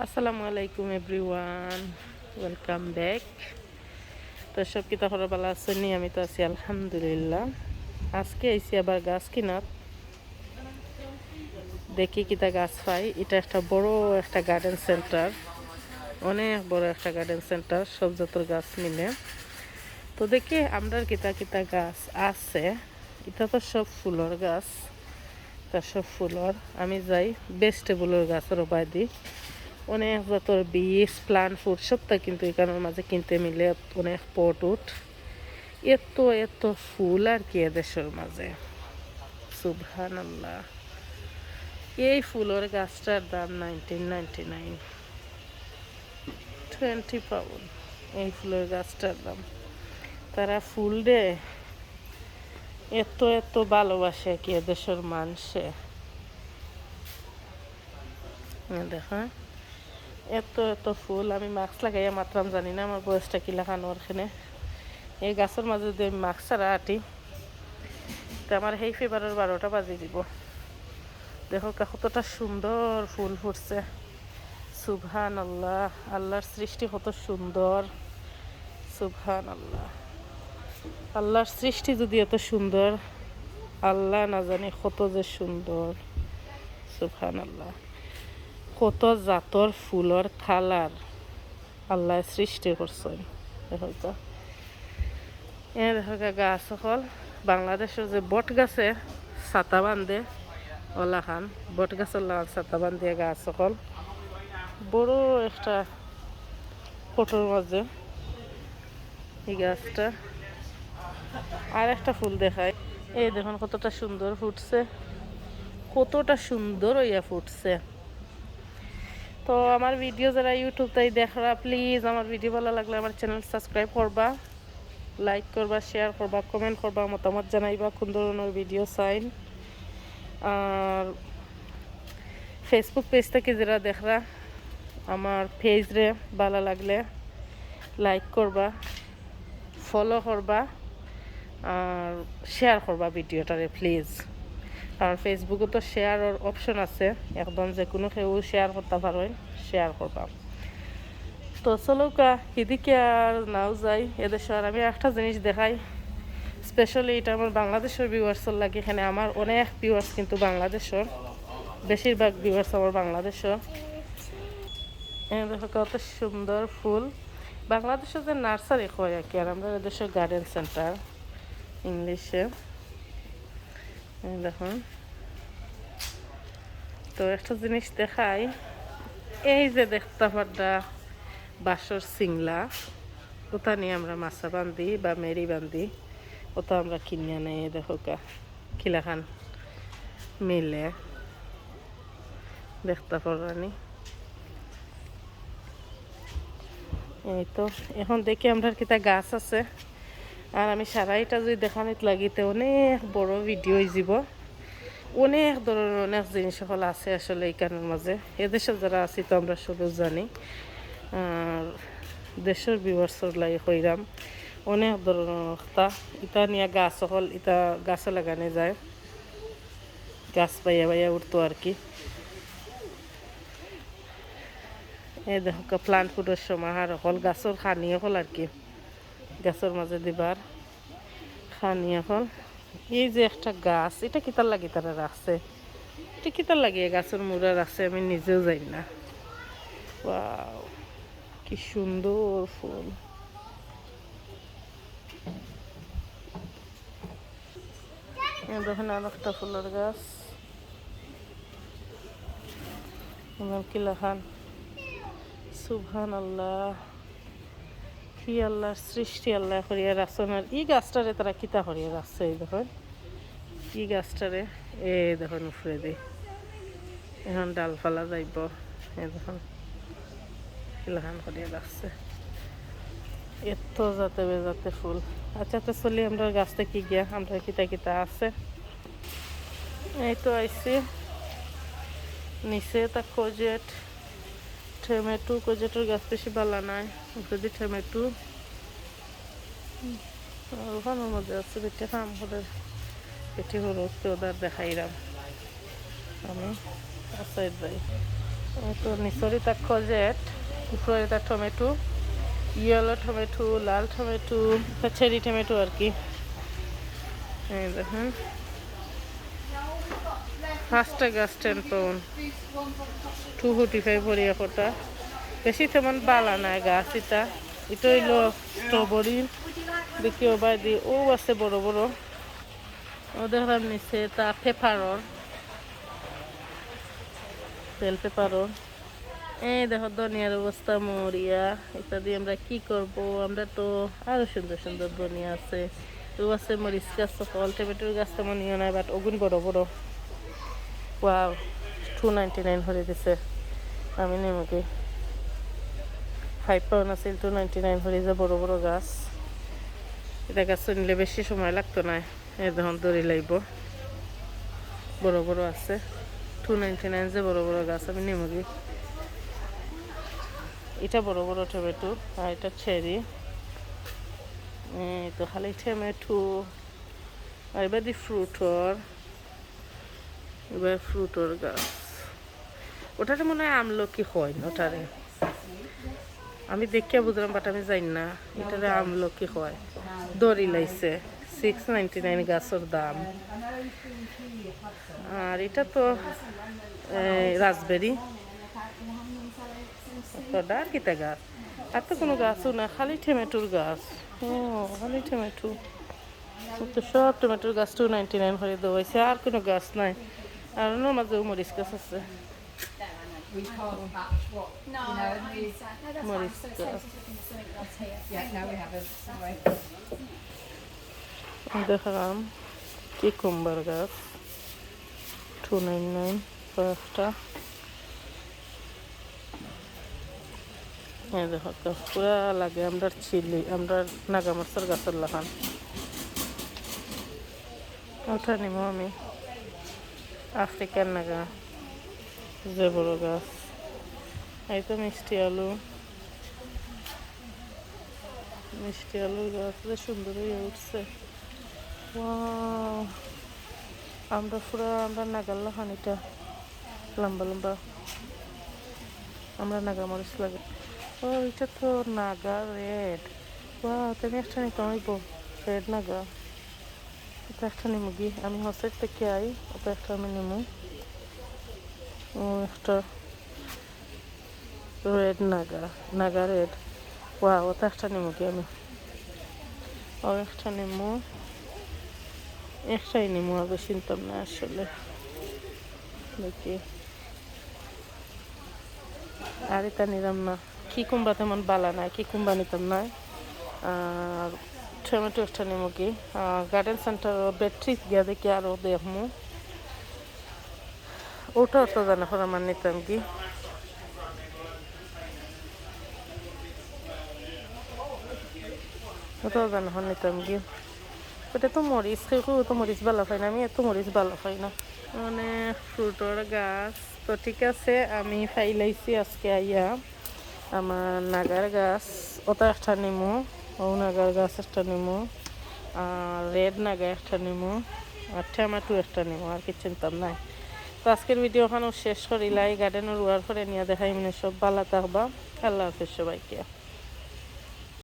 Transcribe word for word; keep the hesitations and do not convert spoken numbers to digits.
আসসালামু আলাইকুম everyone, welcome back. তো সব কিতা খবর, ভালা আছইন নি? আমি তো আছি আলহামদুলিল্লাহ। আজকে আইছি আবার গাছ কিনাত, দেখি কিতা গাছ পাই। ইটা একটা বড় একটা গার্ডেন সেন্টার, অনেক বড় একটা গার্ডেন সেন্টার, সব জাতর গাছ মিলে। তো দেখি আমরার কিতা কিতা গাছ আছে। ইটা তো সব ফুলর গাছ, ইটা সব ফুলর। আমি যাই ভেজিটেবলর গাছর ওবায়দি। অনেক জাতর বীজ, প্লান্ট, ফুড সবতা কিন্তু ইখানর মাঝে কিনতে মিলে, অনেক পট উট। এত এত ফুল আর কি এদেশর মাঝে, সুবহানাল্লাহ। এই ফুলর গাছটার দাম nineteen ninety nine, twenty pound. এই ফুলর গাছটার দাম। তারা ফুলরে এত এত ভালোবাসে কি এদেশর মানষে। এই দেখো, এত এত ফুল। আমি মাস্ক লাগাইয়া মাতরাম, জানি না আমার বয়সটা কিলাখান অর কেনে। এই গাছর মাঝে যদি আমি মাস্ক ছাড়া আটি, তে আমার হেই ফিভারর বারোটা বাজি দিব। দেখো কা, কতটা সুন্দর ফুল ফুটছে। সুবহানাল্লাহ, আল্লাহর সৃষ্টি কত সুন্দর। সুবহানাল্লাহ, আল্লাহর সৃষ্টি যদি এত সুন্দর, আল্লাহ না জানি কত যে সুন্দর। সুবহানাল্লাহ, কত জাতর ফুলর কালার আল্লায় সৃষ্টি করছইন। দেখো তো, এ দেখো গা, গাছ অকল, বাংলাদেশর যে বট গাছে ছাতা বান্ধে, অলাখান, বট গাছর লাখান ছাতা বান্ধিয়া গাছ অকল, বড় একটা পটর মাঝে এই গাছটা। আর একটা ফুল দেখাই, এই দেখুন কতটা সুন্দর ফুটছে, কতটা সুন্দর অইয়া ফুটছে। তো আমার ভিডিও যারা YouTube তাই দেখরা, প্লিজ আমার ভিডিও ভালা লাগলে আমার চ্যানেল সাবস্ক্রাইব করবা, লাইক করবা, শেয়ার করবা, কমেন্ট করবা, মতামত জানাইবা কোন ধরনর ভিডিও চাইন। আর Facebook পেজ থাকি যারা দেখরা, আমার পেজরে ভালা লাগলে লাইক করবা, ফলো করবা আর শেয়ার করবা ভিডিওটারে প্লিজ। আর Facebook-ও তো শেয়ারর অপশন আছে, একদম যে কোনো কেউ শেয়ার করতা পারইন, শেয়ার করবা। তো চলউক্কা, হিদিকে আর নাও যাই, এদেশর আমি একটা জিনিস দেখাই, স্পেশালি ইটা আমার বাংলাদেশর ভিউয়ার্সর লাগি। এখানে আমার অনেক ভিউয়ার্স কিন্তু বাংলাদেশর, বেশিরভাগ ভিউয়ার্স আমার বাংলাদেশর। এই দেখো কত সুন্দর ফুল। বাংলাদেশে যে নার্সারি কয় আর কি, আর আমরা এদেশে গার্ডেন সেন্টার ইংলিশে। এই দেখুন, তো একটা জিনিস দেখাই, এই যে দেখতা পাররা বাঁশর সিংলা, ওটা নিয়া আমরা মাছা বান্ধি বা মেরি বান্ধি, ওটা আমরা কিনিয়া নেই। এই দেখো কা, কিলাখান মিলে, দেখতা পাররানি। এই তো, এখন দেখি আমরার কিতা গাছ আছে। আর আমি সারা ইটা যদি দেখানিত লাগি, তে অনেক বড় ভিডিও অইযিবো। অনেক ধরনর অনেক জিনিস অকল আছে আসলে ইখানর মাঝে। এদেশে যারা আছি তো আমরা সবে জানি। আর দেশর ভিউয়ার্সর লাগি কইরাম, অনেক ধরনর কথা। ইটা নিয়া গাছ অকল, ইটা গাছে লাগানি যায়। গাছ বাইয়া বাইয়া উঠতো আর কি। এই দেখো, প্লান্ট ফুডর সমাহার অকল, গাছর খানি অকল আর কি, গাছর মাঝে দিবার খানি অকল। এই যে একটা গাছ, ইটা কিতার লাগি তারা রাখছে, ইটা কিতার লাগি এই গাছর মুড়া রাখছে, আমি নিজেও জানি না। ওয়াও, কি সুন্দর ফুল। এই দেখুন আর একটা ফুলর গাছ। একদম কিলাখান। সুবহানাল্লাহ। কি আল্লাহর সৃষ্টি, আল্লায় করিয়া রাখছইন। আর ই গাছটারে তারা কিতা করিয়া রাখছে, এই দেখুন। ই গাছটারে, এই দেখুন উপরেদি। এখন ডালপালা যাইবো। এই দেখুন, কিলাখান করিয়া রাখছে। এত জাতে বেজাতে ফুল। আচ্ছা, তো চলি আমরার গাছ থাকি গিয়া, আমরার কিতা কিতা আছে। এই তো আইছি। নিচে তা কোজেট, টমেটো, কোজেটর গাছ বেশি ভালা নায়। উপরেদি টমেটো। আর ওখানর মাঝে আছে, বেটি কাম করের, বেটি হুরুত্তে ওদার দেখাইরাম আমি। আচ্ছা, যাই। এই তো নিচর ইটা courgette, উপরর ইটা টমেটো, ইয়েলো টমেটো, লাল টমেটো, ইটা চেরি টমেটো আর কি। এই দেখইন, পাঁচটা গাছ ten pound, two forty five করি একটা। বেশি তেমন বালা নায় গাছ ইটা। ইটা অইলো strawberry। দেখি ও বায়দি, ও আছে বড় বড়। ও দেখলাম নিচে ইটা pepper-র, bell pepper-র। এই দেখো ধনিয়ার অবস্থা মরিয়া। ইটা দি আমরা কি করব? আমরা তো আরো সুন্দর সুন্দর ধনিয়া আছে। ও আছে মরিচ গাছ, সকল টমেটোর গাছ তেমন ইয়ে নাই, but ওগুন বড় বড়। Wow, two ninety nine করি দিছে। আমি নিমুগি। Five pound আছিল, two ninety nine করি, যে বড় বড় গাছ। ইটা গাছ নিলে বেশি সময় লাগতো না। এই দেখইন ধরি লাইব, বড় বড় আছে। Two ninety nine যে বড় বড় গাছ, আমি নিমুগি। ইটা বড় বড় টমেটো, আর ইটা চেরি। এই তো খালি টমেটো। আর এবার দি fruit-র, এবার fruit-র গাছ। ওটারে মনে হয় আমলকি কয়, ওটারে। আমি দেখিয়া বুঝলাম, but আমি জানি না। ইটারে আমলকি কয়। ধরি লাইছে। Six ninety nine গাছর দাম। আর ইটা তো, এ, raspberry। তো আর কিতা গাছ? আর তো কুনু গাছও না, খালি টমেটোর গাছ। ও, খালি টমেটো। তো সব টমেটোর গাছ two ninety nine করি দেওয়া অইছে, আর কুনু গাছ নাই। আর অনর মাঝেও মরিচ গাছ আছে। We can't match what, you know, and we, মরিচ গাছ। Yeah, now we have a, right. দেখলাম cucumber গাছ, two nine nine কয়েকটা। এই দেখো তো, পুরা লাগে আমরার চিলি, আমরার নাগা মরিচর গাছর লাখান। ওটা নিমু আমি, আফ্রিকান নাগা, যে বড় গাছ। এই তো মিষ্টি আলু, মিষ্টি আলুর গাছ যে সুন্দর অইয়া উঠছে। Wow, আমরা পুরা, আমরা নাগার লাখান ইটা, লম্বা লম্বা। আমরা নাগা মরিচ লাগে। ও, ইটা তো নাগা red। Wow, তুমি একটা নিতাম অইব, red নাগা। ওটা একটা নিমুগি, আমি হসেট থেকে আই, ওটা একটা আমি নিমু। ও, একটা red নাগা, নাগা red। Wow, ওটা একটা নিমুগি আমি। ও, একটা নিমু, একটাই নিমু, আর বেশি নিতাম না আসলে। দেখি। আর ইটা নিলাম না, cucumber তেমন বালা নায়, cucumber নিতাম নায়। আর টমেটো একটা নিমুগি। আর garden centre বেটরি গিয়া দেখি আরো দেখমু। ওটা অত জানা পড়া আমার নিতাম কি, ওটাও জানা পড়া নিতাম কি। ওটা তো মরিচ, কেউ কেউ তো মরিচ বালা পায় না, আমি এত মরিচ বালা পাই না। মানে fruit-র গাছ তো ঠিক আছে, আমি ফাইলাইছি আজকে আইয়া। আমার নাগার গাছ, ওটা একটা নিমু, ও নাগার গাছ একটা নিমু, আর red নাগা একটা নিমু, আর টমেটো একটা নিমু, আর কিচ্ছু নিতাম নায়। তো আজকের video ওখানেও শেষ করিলাই। Garden-ও রুয়ার পরে নিয়া দেখাই, মানে সব বালা থাকবা। আল্লাহ হাফেজ সবাইকে।